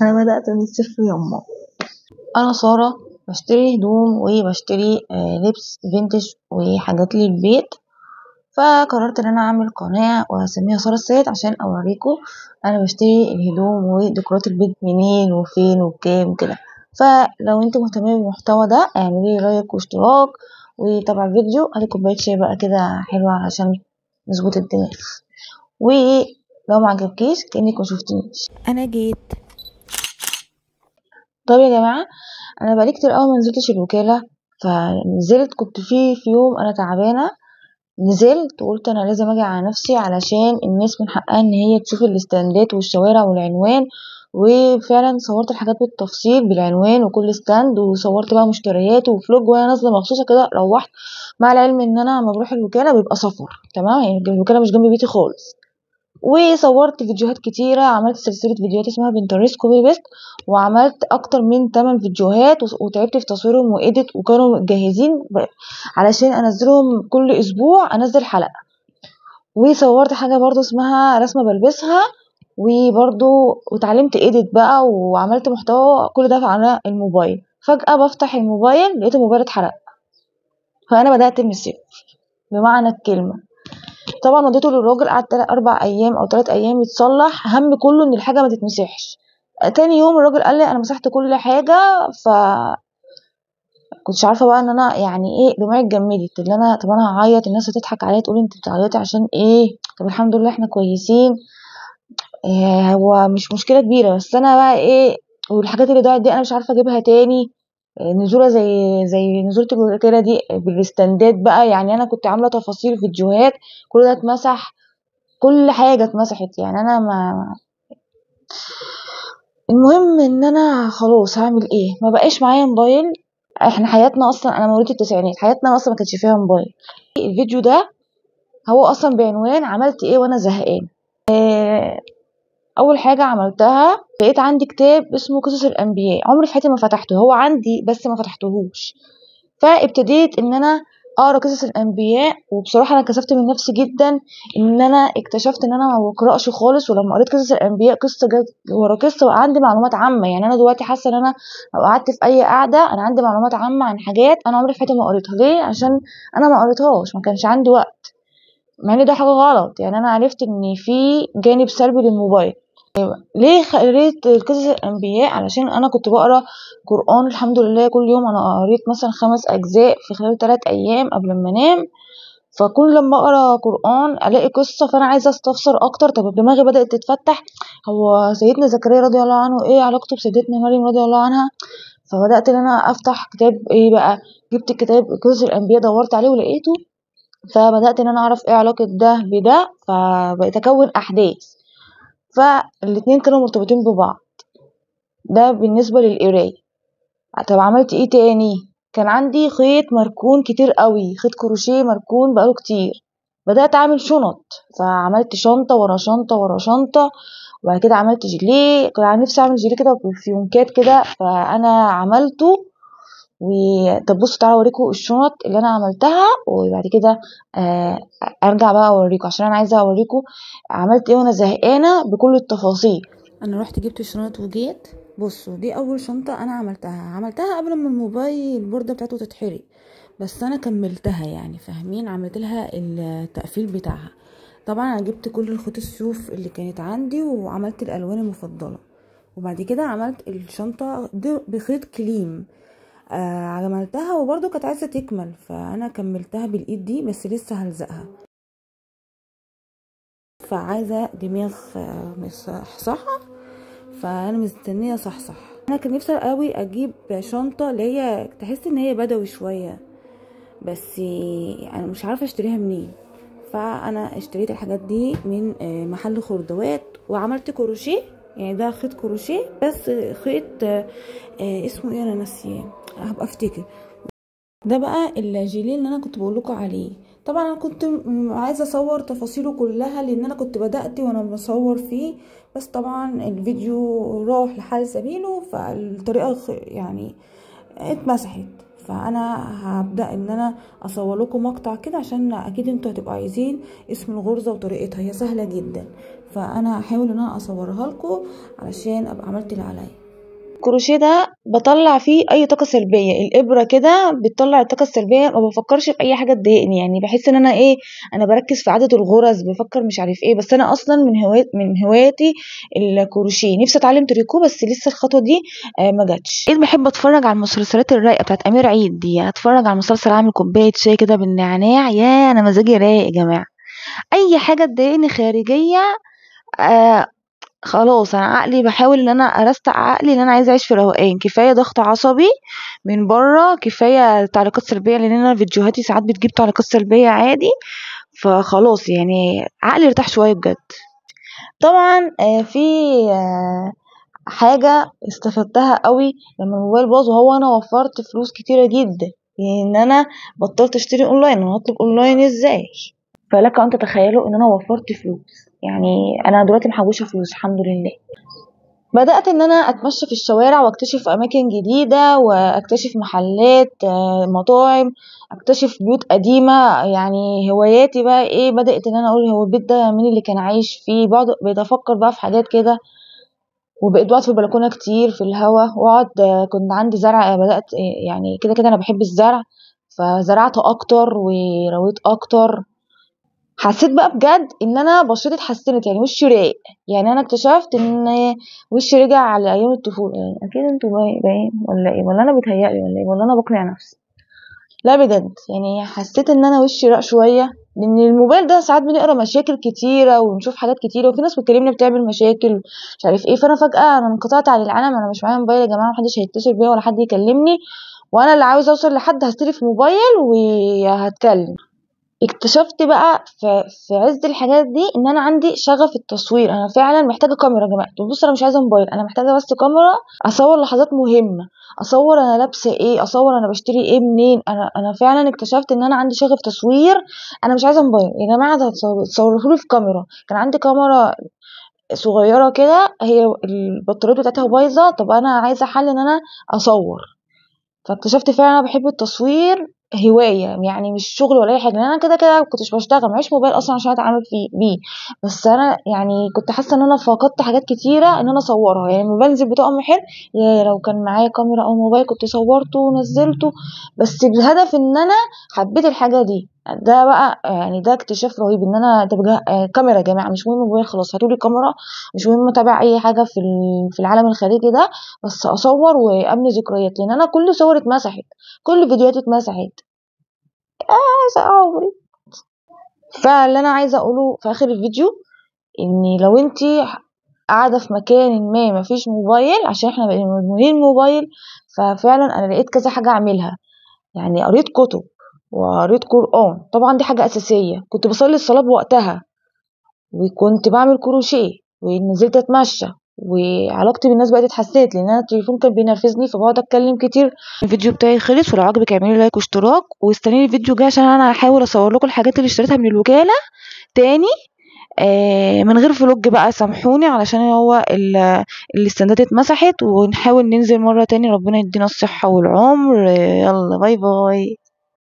انا بدأت من الصفر يما. انا ساره، بشتري هدوم وبشتري لبس vintage وحاجات للبيت، فقررت ان انا اعمل قناة واسميها ساره السيد عشان اوريكم انا بشتري الهدوم وديكورات البيت منين وفين وبكام وكده. فلو انتم مهتمين بالمحتوى ده اعملي like واشتراك وتابع الفيديو. هاتي كوباية شاي بقى كده حلوة عشان نظبط الدماغ، ولو ما عجبكيش كانك ما شفتنيش. انا جيت. طب يا جماعة، انا بقالي كتير قوي ما نزلتش الوكالة، فنزلت كنت في يوم انا تعبانة، نزلت وقلت انا لازم اجي على نفسي علشان الناس من حقها ان هي تشوف الاستندات والشوارع والعنوان. وفعلا صورت الحاجات بالتفصيل بالعنوان وكل stand، وصورت بقى مشتريات و vlog وانا نازله مخصوصة كده. روحت مع العلم ان انا لما بروح الوكالة بيبقى سفر، تمام، يعني الوكالة مش جنب بيتي خالص. وصورت فيديوهات كتيرة، عملت سلسلة فيديوهات اسمها Pinterest copy paste، وعملت اكتر من 8 فيديوهات وتعبت في تصويرهم و edit، وكانوا جاهزين علشان انزلهم كل اسبوع انزل حلقة. وصورت حاجة برضو اسمها رسمه بلبسها، وبرضو وتعلمت edit بقى وعملت محتوى، كل ده على الموبايل. فجاة بفتح الموبايل لقيت الموبايل اتحرق، فانا بدات من الصفر بمعنى الكلمة. طبعا وديته للراجل، قعد 4 ايام او 3 ايام يتصلح، هم كله ان الحاجة ما تتمسحش. تاني يوم الراجل قال لي انا مسحت كل حاجة، ف كنتش عارفه بقى ان انا يعني ايه، دموعي اتجمدت، اللي انا طب انا هعيط، الناس هتضحك عليا تقول انت بتعيطي عشان ايه، طب الحمد لله احنا كويسين، إيه هو مش مشكلة كبيرة، بس انا بقى ايه، والحاجات اللي ضاعت دي انا مش عارفه اجيبها تاني. نزوله زي نزوله الوكالة دي بالاستندات بقى، يعني انا كنت عامله تفاصيل فيديوهات، كل ده اتمسح، كل حاجة اتمسحت. يعني انا ما المهم ان انا خلاص هعمل ايه، ما بقاش معايا موبايل. احنا حياتنا اصلا، انا مواليد التسعينات، حياتنا اصلا ما كانش فيها موبايل. الفيديو ده هو اصلا بعنوان عملت ايه وانا زهقان. اول حاجة عملتها، لقيت عندي كتاب اسمه قصص الانبياء، عمري في حياتي ما فتحته، هو عندي بس ما فتحتهوش. فابتديت ان انا اقرا قصص الانبياء، وبصراحة انا كسفت من نفسي جدا ان انا اكتشفت ان انا ما بقراش خالص. ولما قريت قصص الانبياء قصة جت ورا قصة، وبقى عندي معلومات عامة. يعني انا دلوقتي حاسه ان انا لو قعدت في اي قعدة انا عندي معلومات عامة عن حاجات انا عمري في حياتي ما قريتها. ليه؟ عشان انا ما قريتهاش، ما كانش عندي وقت، مع ان ده حاجة غلط. يعني انا عرفت ان في جانب سلبي للموبايل. ليه قريت قصص الانبياء؟ علشان انا كنت بقرا قران الحمد لله كل يوم، انا قريت مثلا 5 اجزاء في خلال 3 ايام قبل ما انام. فكل لما اقرا قران الاقي قصة، فانا عايزه استفسر اكتر. طب دماغي بدات تتفتح، هو سيدنا زكريا رضي الله عنه ايه علاقته بسيدتنا مريم رضي الله عنها؟ فبدات ان انا افتح كتاب ايه بقى، جبت كتاب قصص الانبياء، دورت عليه ولقيته، فبدات ان انا اعرف ايه علاقة ده بده، فبقيت اكون احداث، فالاتنين كانوا مرتبطين ببعض. ده بالنسبة للقراية. طب عملت ايه تاني؟ كان عندي خيط مركون كتير قوي، خيط كروشيه مركون بقاله كتير، بدأت اعمل شنط، فعملت شنطة ورا شنطة ورا شنطة، وبعد كده عملت جيليه. كان نفسي اعمل جيليه كده بفيونكات كده، فانا عملته. طب بصوا تعالوا اوريكم الشنط اللي انا عملتها، وبعد كده ارجع بقى اوريكم، عشان انا عايزه اوريكم عملت ايه وانا زهقانه بكل التفاصيل. انا رحت جبت الشنط وجيت. بصوا دي اول شنطه انا عملتها قبل ما الموبايل البورده بتاعته تتحرق، بس انا كملتها يعني، فاهمين، عملت لها التقفيل بتاعها. طبعا انا جبت كل الخيوط الصوف اللي كانت عندي وعملت الالوان المفضلة، وبعد كده عملت الشنطة دي بخيط كليم. عملتها وبرضو كانت عايزه تكمل، فانا كملتها بالايد دي، بس لسه هلزقها، فعايزه دماغ مصحصحه، فانا مستنيه صحصح. انا كان نفسي قوي اجيب شنطه اللي هي تحس ان هي بدوي شوية، بس انا مش عارفه اشتريها منين، فانا اشتريت الحاجات دي من محل خردوات، وعملت كروشيه. يعني ده خيط كروشيه، بس خيط اسمه ايه انا ناسياه، هبقى افتكر. ده بقى الجيليه اللي انا كنت بقولكوا عليه. طبعا انا كنت عايزه اصور تفاصيله كلها، لان انا كنت بدات وانا بصور فيه، بس طبعا الفيديو راح لحال سبيله، فالطريقه يعني اتمسحت. فانا هبدا ان انا اصور لكم مقطع كده عشان اكيد انتوا هتبقوا عايزين اسم الغرزه وطريقتها، هي سهلة جدا. فانا هحاول ان انا اصورها لكم علشان ابقى عملت اللي عليا. الكروشيه ده بطلع فيه اي طاقة سلبية، الابره كده بتطلع الطاقة السلبية، ما بفكرش في اي حاجة تضايقني، يعني بحس ان انا ايه، انا بركز في عدد الغرز، بفكر مش عارف ايه. بس انا اصلا من هواياتي الكروشيه، نفسي اتعلم تريكو بس لسه الخطوة دي ما جاتش. ايه، بحب اتفرج على المسلسلات الرايقه بتاعت امير عيد دي، اتفرج على مسلسل اعمل كوباية شاي كده بالنعناع، يا انا مزاجي رايق يا جماعة. اي حاجة تضايقني خارجية خلاص انا عقلي بحاول ان انا ارستق عقلي ان انا عايزه اعيش في روقان، كفاية ضغط عصبي من بره، كفاية تعليقات سلبية، لان انا فيديوهاتي ساعات بتجيب تعليقات سلبية عادي، فخلاص يعني عقلي ارتاح شوية بجد. طبعا في حاجة استفدتها قوي لما الموبايل باظ، وهو انا وفرت فلوس كتيرة جدا، لان انا بطلت اشتري اونلاين. انا هطلب اونلاين ازاي؟ فلك ان تتخيلوا ان انا وفرت فلوس، يعني انا دلوقتي محوشه فلوس الحمد لله. بدات ان انا اتمشى في الشوارع واكتشف اماكن جديدة، واكتشف محلات، مطاعم، اكتشف بيوت قديمة. يعني هواياتي بقى ايه، بدات ان انا اقول هو البيت ده مين اللي كان عايش فيه، بقيت افكر بقى في حاجات كده، وبقيت بقعد في البلكونه كتير في الهوا، واقعد كنت عندي زرع، بدات يعني كده كده انا بحب الزرع، فزرعت اكتر ورويت اكتر. حسيت بقى بجد ان انا بشرتي اتحسنت، يعني وشي رايق، يعني انا اكتشفت ان وشي رجع على ايام الطفولة. يعني اكيد انتوا باين ولا ايه، ولا انا بتهيألي ولا ايه، ولا انا بقنع نفسي؟ لا بجد يعني حسيت ان انا وشي راق شوية، لان الموبايل ده ساعات بنقرا مشاكل كتيرة ونشوف حاجات كتيرة، وفي ناس بتكلمني بتعمل مشاكل مش عارف ايه، فانا فجاة انا انقطعت عن العالم، انا مش معايا موبايل يا جماعة، محدش هيتصل بيا ولا حد يكلمني، وانا اللي عاوز اوصل لحد هستلف موبايل وهتكلم. اكتشفت بقى في عز الحاجات دي ان انا عندي شغف التصوير، انا فعلا محتاجه كاميرا يا جماعة. بصوا انا مش عايزه موبايل، انا محتاجه بس كاميرا اصور لحظات مهمة، اصور انا لابسه ايه، اصور انا بشتري ايه منين. انا فعلا اكتشفت ان انا عندي شغف تصوير، انا مش عايزه موبايل يا جماعة، تصوروا لي في كاميرا. كان عندي كاميرا صغيرة كده، هي البطارية بتاعتها بايظة، طب انا عايزه حل ان انا اصور. فاكتشفت فعلا انا بحب التصوير هواية، يعني مش شغل ولا اي حاجة، لان انا كده كده كنتش بشتغل، معيش موبايل اصلا عشان اتعامل فيه بيه، بس انا يعني كنت حاسه ان انا فقدت حاجات كتيرة ان انا اصورها. يعني لما بنزل بطقم حلو، يا لو كان معايا كاميرا او موبايل كنت صورته ونزلته، بس بهدف ان انا حبيت الحاجة دي. ده بقى يعني ده اكتشاف رهيب، ان انا طب كاميرا يا جماعة، مش مهم موبايل خلاص، هاتولي كاميرا، مش مهم اتابع اي حاجة في العالم الخارجي ده، بس اصور وابني ذكريات، لان انا كل صوري اتمسحت، كل فيديوهاتي اتمسحت، عمري. فاللي انا عايزه اقوله في اخر الفيديو، ان لو انتي قاعدة في مكان ما مفيش موبايل، عشان احنا بقينا مدمنين موبايل، ففعلا انا لقيت كذا حاجة اعملها. يعني قريت كتب وقريت قرآن، طبعا دي حاجة اساسية، كنت بصلي الصلاة بوقتها، وكنت بعمل كروشيه، ونزلت اتمشى، وعلاقتي بالناس بقت اتحسنت، لان انا التليفون كان بينرفزني فبقعد اتكلم كتير. الفيديو بتاعي خلص، ولو عجبك اعملي لايك واشتراك، واستنيني الفيديو الجاي عشان انا هحاول اصور لكم الحاجات اللي اشتريتها من الوكالة تاني، من غير vlog بقى، سامحوني، علشان هو الاستندات اتمسحت، ونحاول ننزل مرة تاني. ربنا يدينا الصحة والعمر. يلا bye bye.